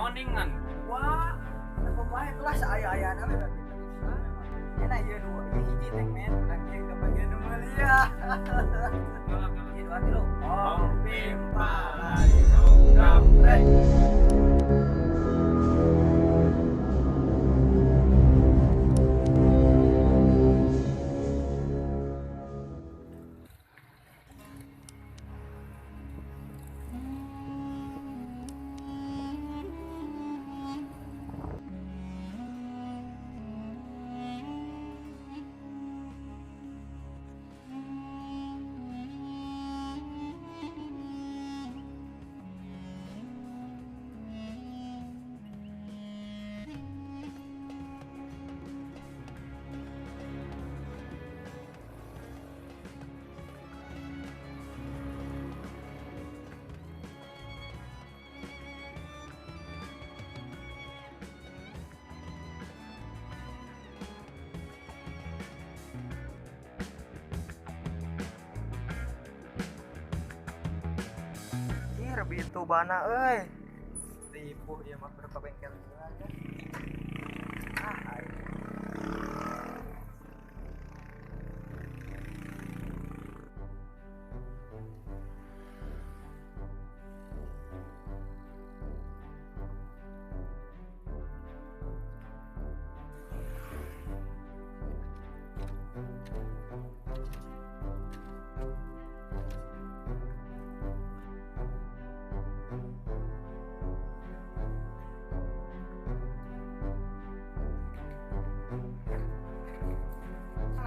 Oningan. Wah, kumaha itulah saaya-ayana we berarti. Enak ieu dua ieu hiji teh men, urang ieu kebagian nu meuli ya. Ieu dua tilu. Om pim pala hidung gambreng. Itu bana euy. Tipu ieu mah berapa bengkel aja. Ah, aing.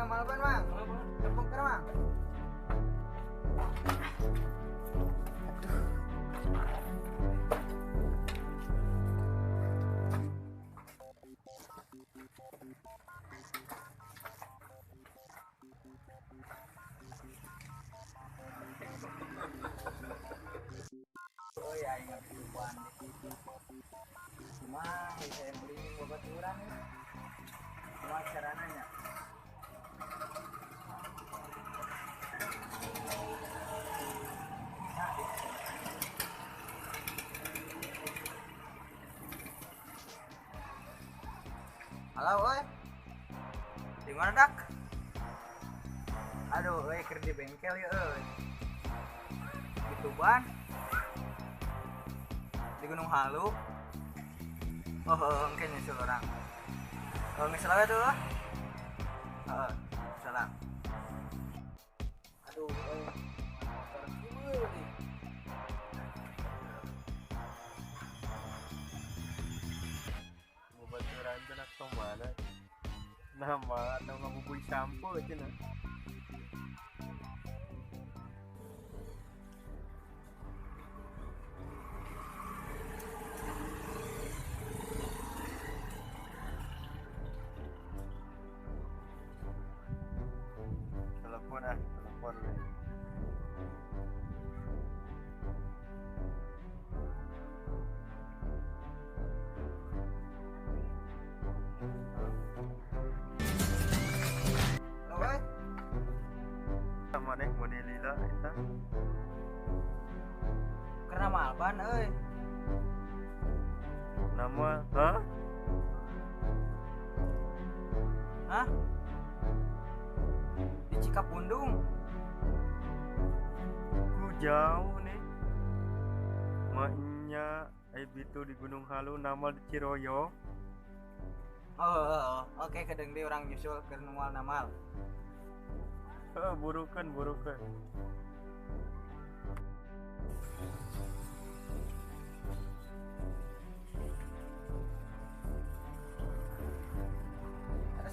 Nama apa, Mang? Tepung keur, Mang. Oh ya, ingat kehidupan. Cuma saya beli babaturan ya. Cuma caranya nya. Halo, oi. Di mana, Dak? Aduh, oi, keur di bengkel ya, oi. Di Tuban. Di Gunung Halu. Oh, engke nyusul orang. Oh, nyusul apa tuh? Heeh, salam. Aduh, oi. Motor kieu nih. Babaturan teh nak mana? Nama atau ngabubuy sampo cenah. Telepon ah, telepon. Maneh mun lila eta. Karena malban euy. Nama, hah? Hah? Di Cikapundung. Ku jauh nih. Maknya ai bitu di Gunung Halu nama di Ciroyo. Oh, oke kedeng deui urang nyusul keur nual namal. Heeh, burukeun. Terus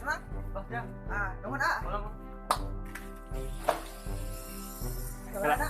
mah? Oh, ya. Ah, nuhun ah. Ulang. Kemana?